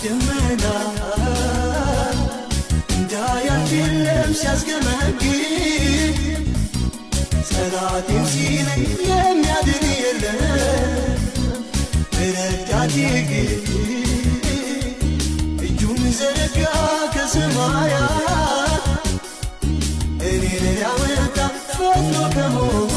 ደመና እንዳያልፍ የለም ሲያስገመግም፣ ጠላቴም ሲለኝ የሚያድን የለም፣ ረዳቴ ግን እጁን ዘረጋ ከሰማያት እኔን ሊያወጣ ፈጥኖ ከሞት።